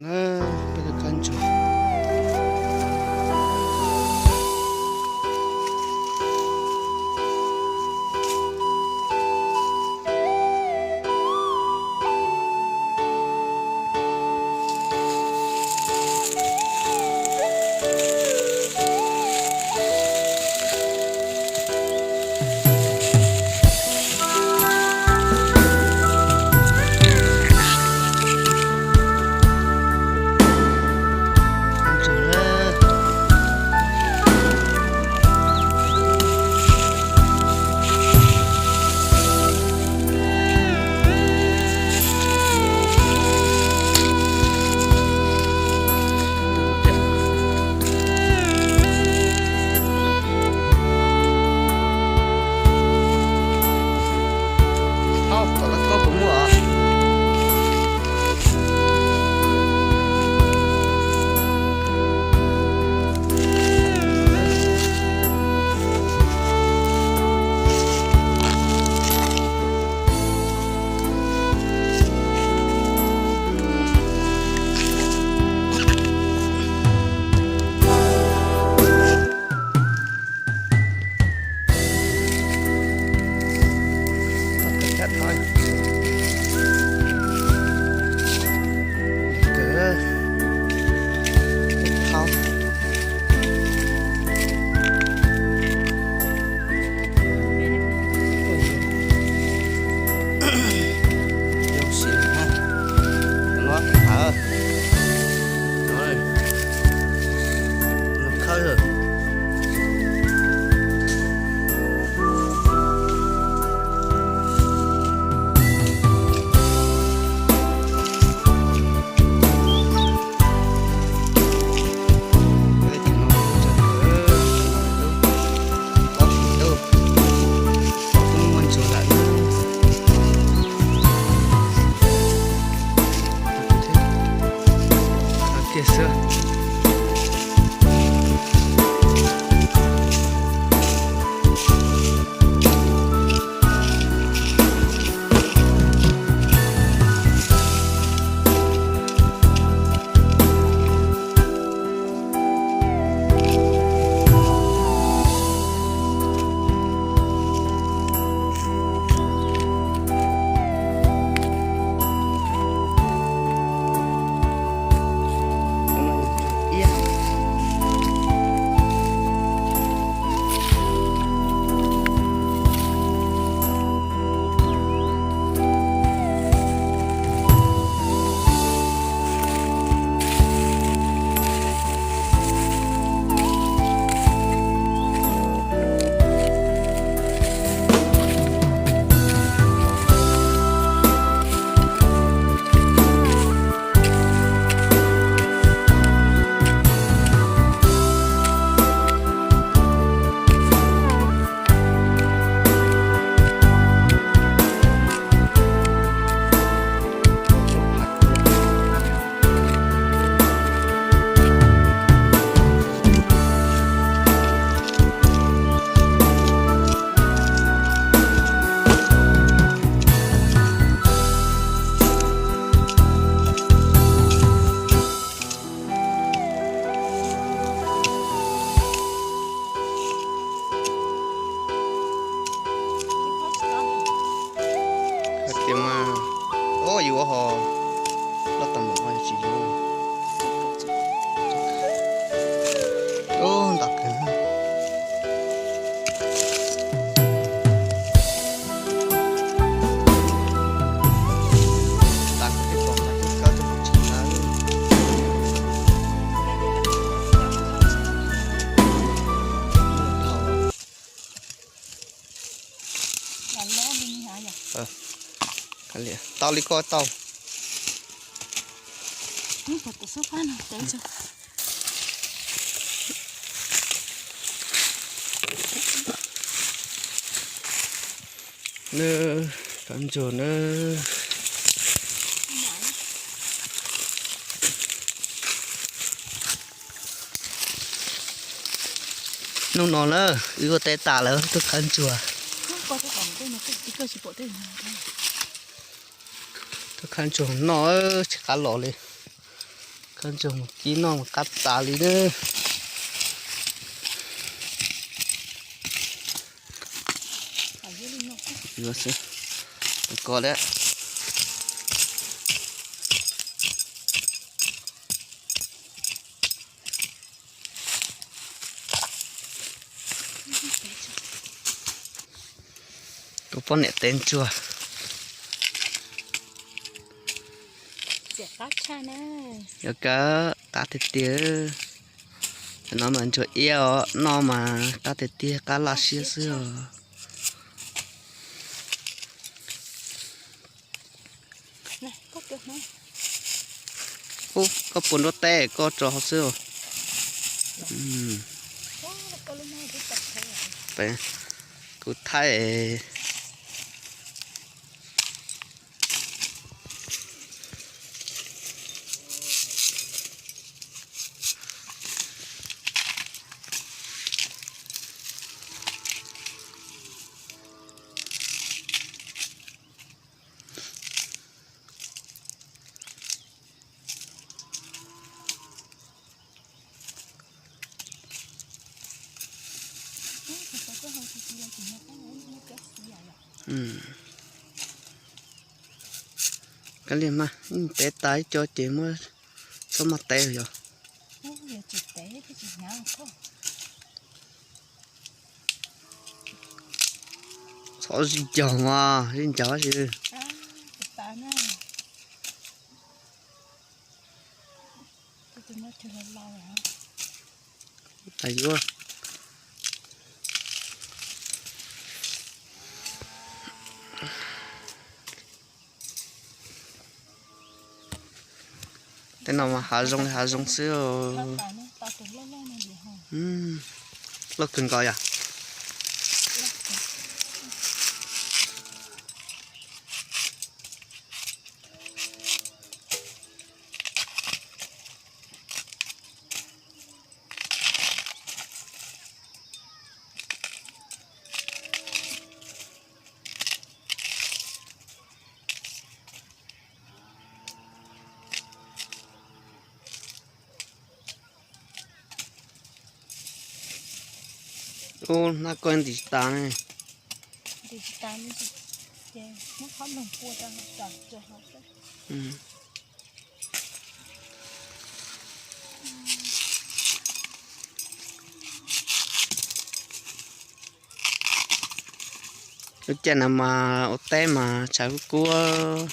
Na, peb tus khab ntsuag. Hais tias mas, o, yuav ho loj tau npaum no tsis yuav. Ub, nto kawg. Tau li ko tau. Nws khab ntsuag na. Hnub no na, wb ua teb tas lawm tus khab ntsuag. Tus khab ntsuag no tsis qab los li. Koj ntsuag mus kib noj mus qab tas li na. Yuav xwb, kov lawm. Kuv poj niam tev ntsuag. Yuav kab qab tiag tiag. Cov no mas ntsuag iab os, noj mas qab tiag tiag, qab laj siab xwb os. Ub, koj puas nruab teb koj tso hauv xwb os. Kuv thaij. Kav liam mas, tev tas ib co ces muab txhob muab tev yog. Txhob zij ncaug mas, zij ncaug sis. Tas yuav. Tej no mas hav zoov li hav zoov xwb. Loj kawg nkaus yom. Ub, hnab koj ntim tsis tas ne. Lub caij no mas ua teb mas tshav kub kub,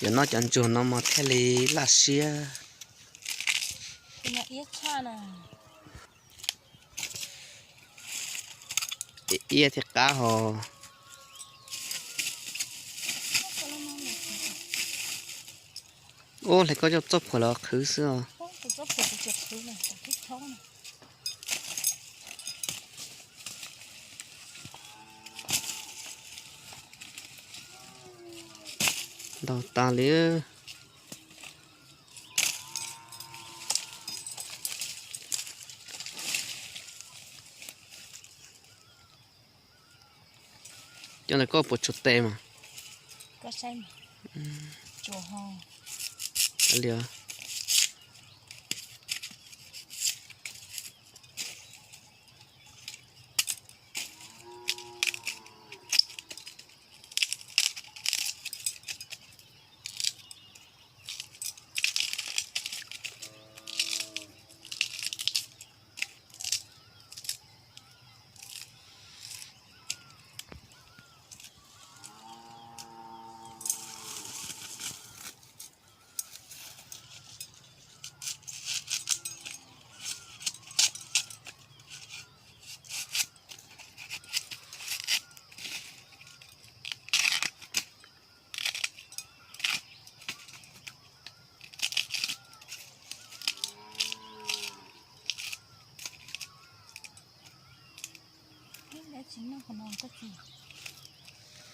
yog noj cov ntsuag no mas thiaj li laj siab. Iab thiab qab hos. Ub, hle koj coj txoj phuam los qhwv xwb os. Ntaus tas li. Cov ntawd koj puas tsuas tes mas? Li.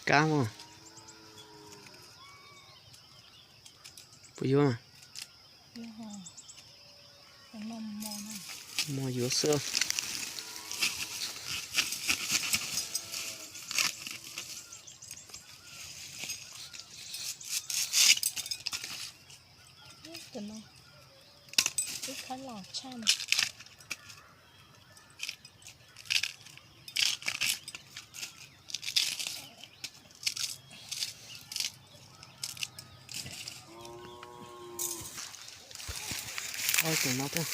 Kab mas. Puas yuav? Mos yuav xwb. Ib khab los tshaj. Tus no thiab.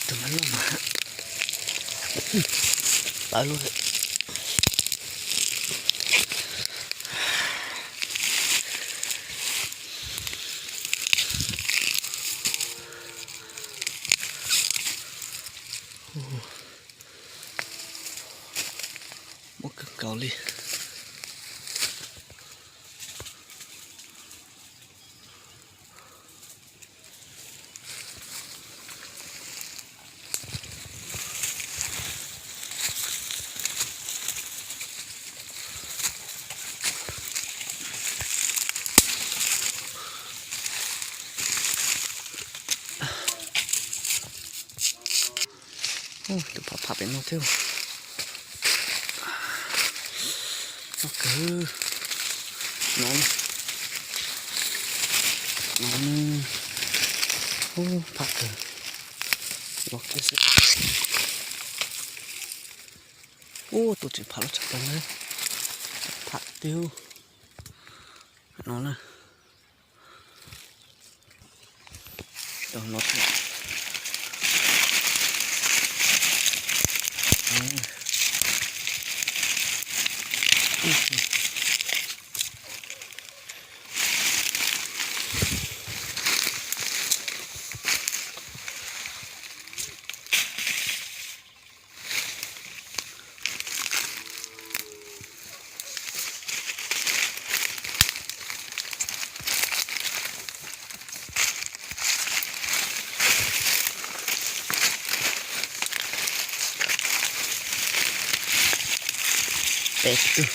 Tus no loj mas. Pawv lub. Muaj kawg nkaus li. Tus pham pham pem no thiab. Txog kawg. No, no, ub, pham kawg. Los kiag xwb. Ub, tus tseem pham los tshaj plaws na. Pham tiag no na. Tus no thiab. Peb tug.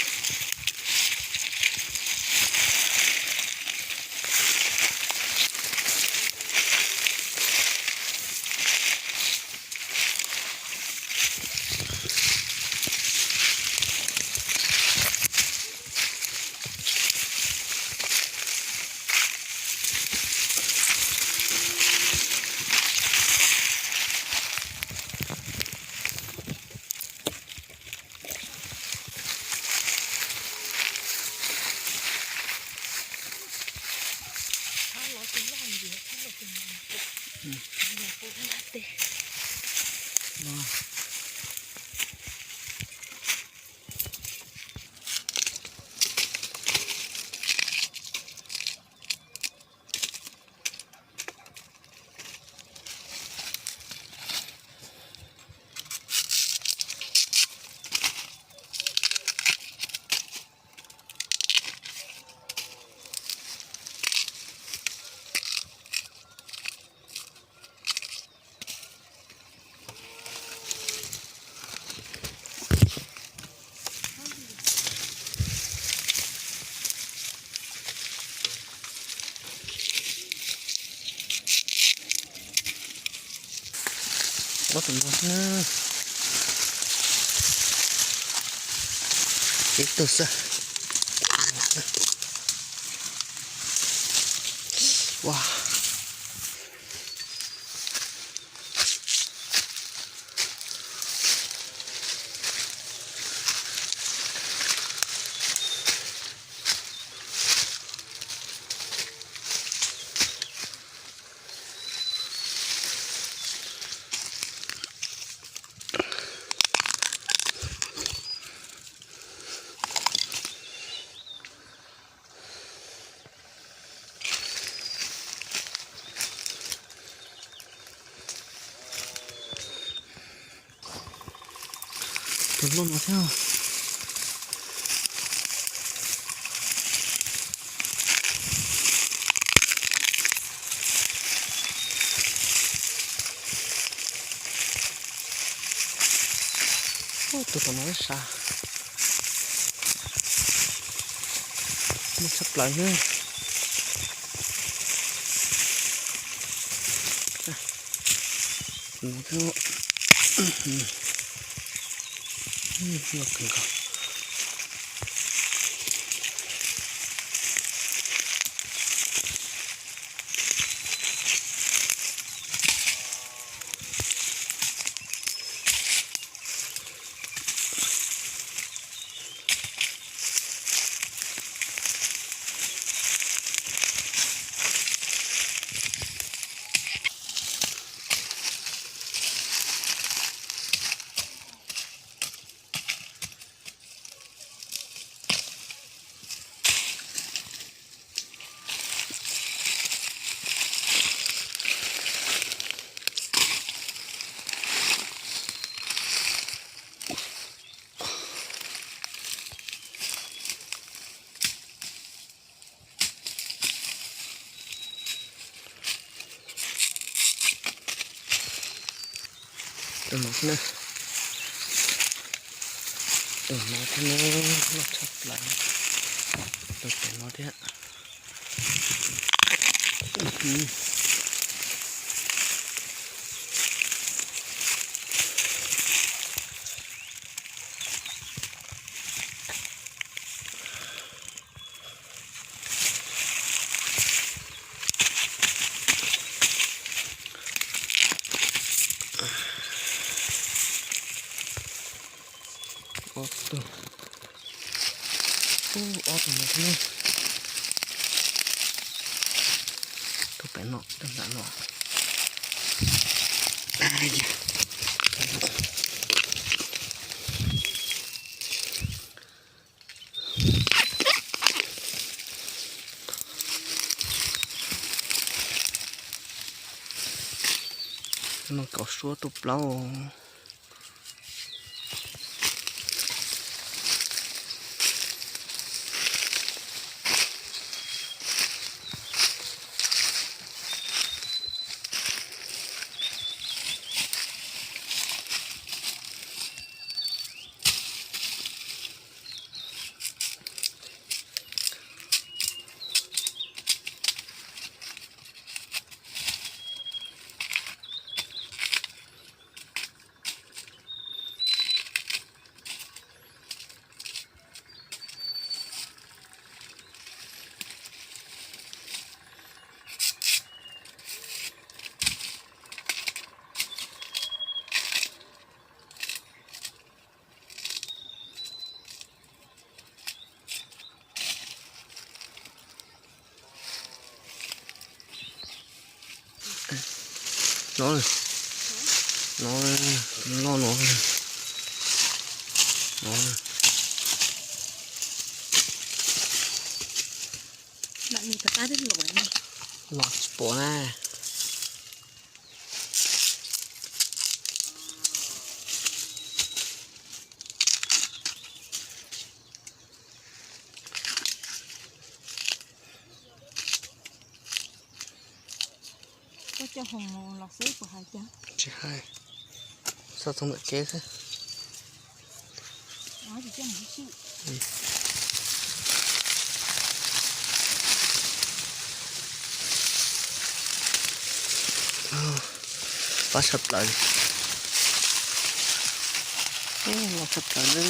Ua tus no na. Peb tug xwb. Ua. Loj no thiab. Tus tom no sab, muaj tshaj plaws na. Tus no thiab na. Tus no thiab na, loj tshaj plaws. Tus pem no thiab. Ob tug, ub, ob tug no thiab. Tus pem no, tus nram no. No kauv suab tuaj plaub. No, no, no, no, no. Los tsis pom na. Koj coj hoo los xwb puas hais cas? Tsis hais, xauj txog ntawm kev xwb. Pab tshaj plaws li. Loj tshaj plaws na.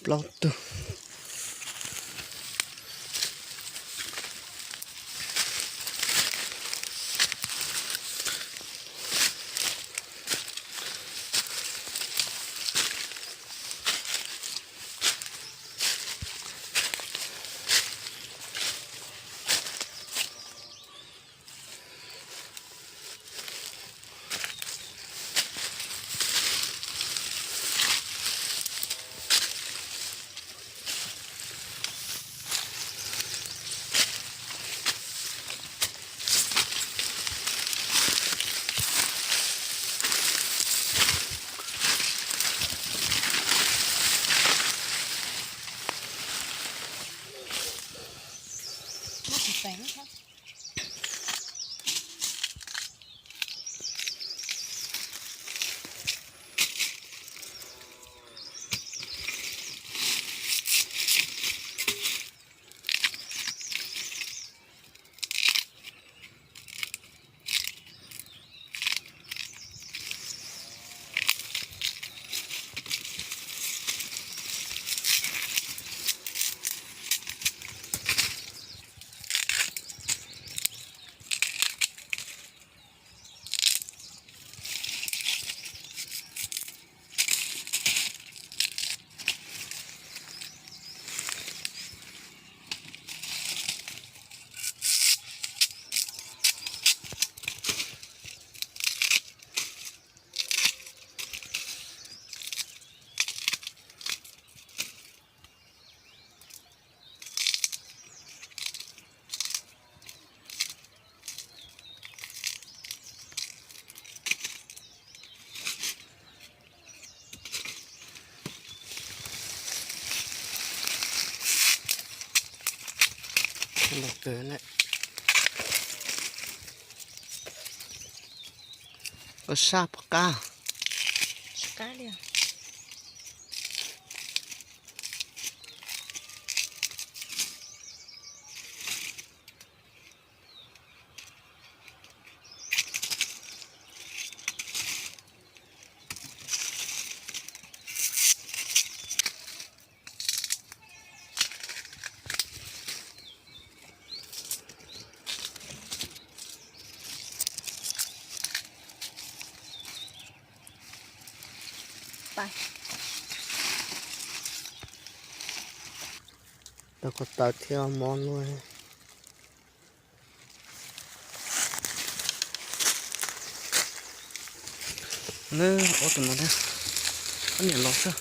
Plaub tug. Ua sab pom qab. Tau ko taw thiab mov luaj. Ob tug no, ob niam los xwb.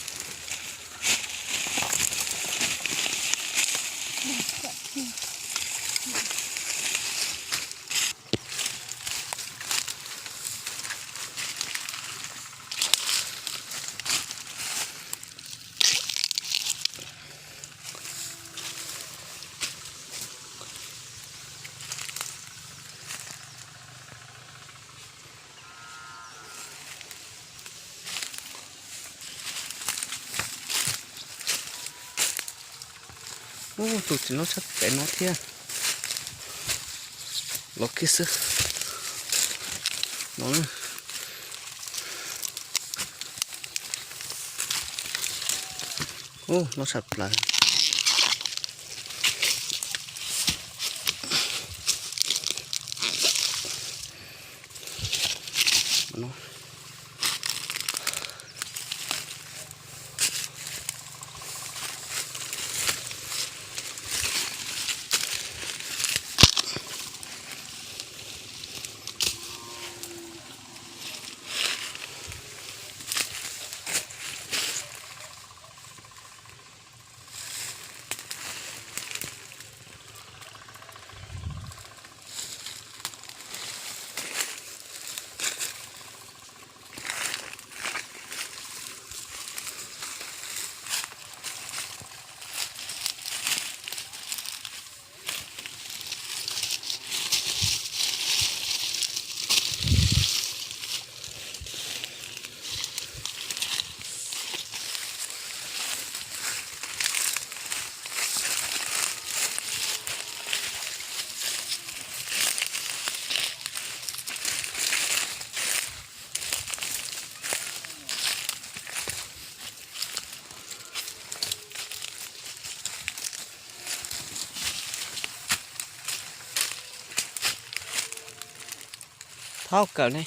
Ub, tus txiv loj tshaj pem no thiab. Los kiag xwb no. Ub, loj tshaj plaws. Thaub kawm ne.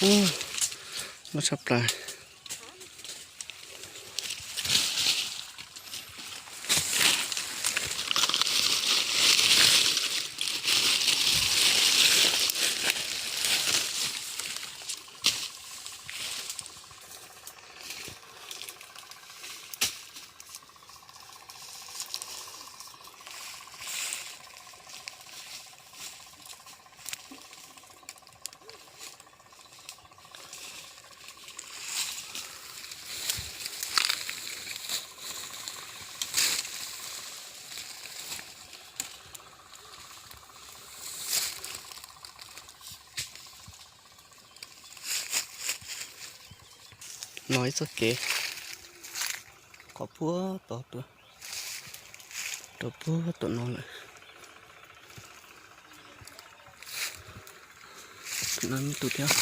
Ub, loj tshaj plaws. No ib txoj kev qhov puag tod tuaj rau puag tom no lawm. Tus no ib tug thiab.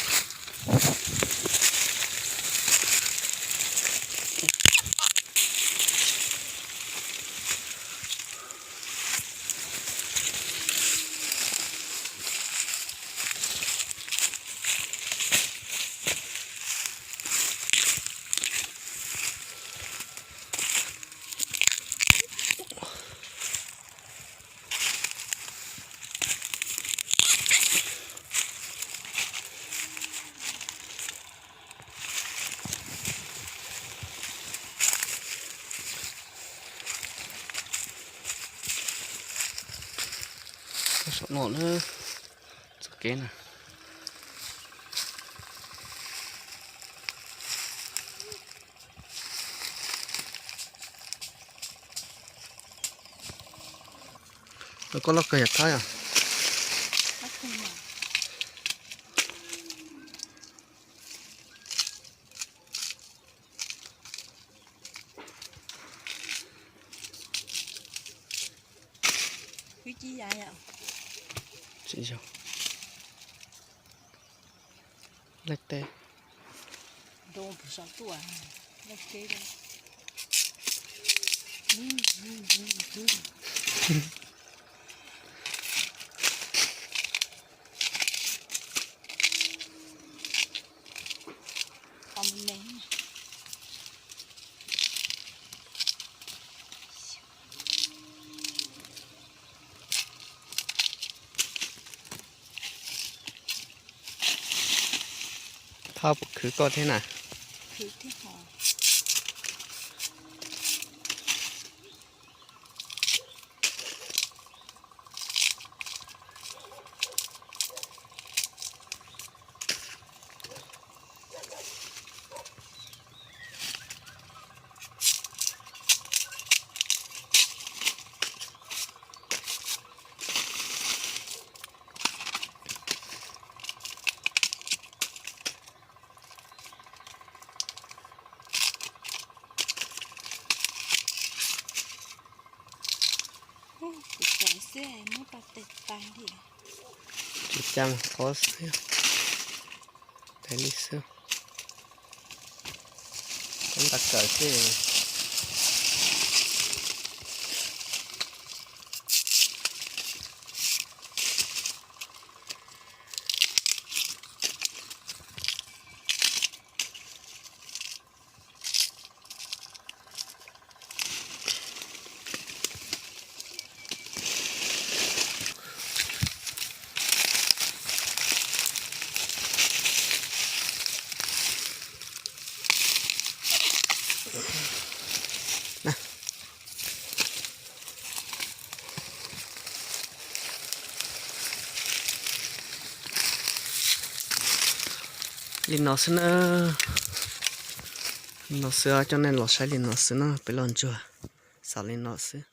Saum no na, txoj kev na. Koj loj kawg yam thab yom. Tsis yog. Laij teb. Thab puas khwv koj thiab na? Kuv cais xwb muab rau tes tais li. Kuv cais qhov xwb, tais li xwb. Koj nta kawm xwb. Li no xwb na. Li no xwb, coj nej los saib li no xwb na, peb los ntsuag xaus li no xwb.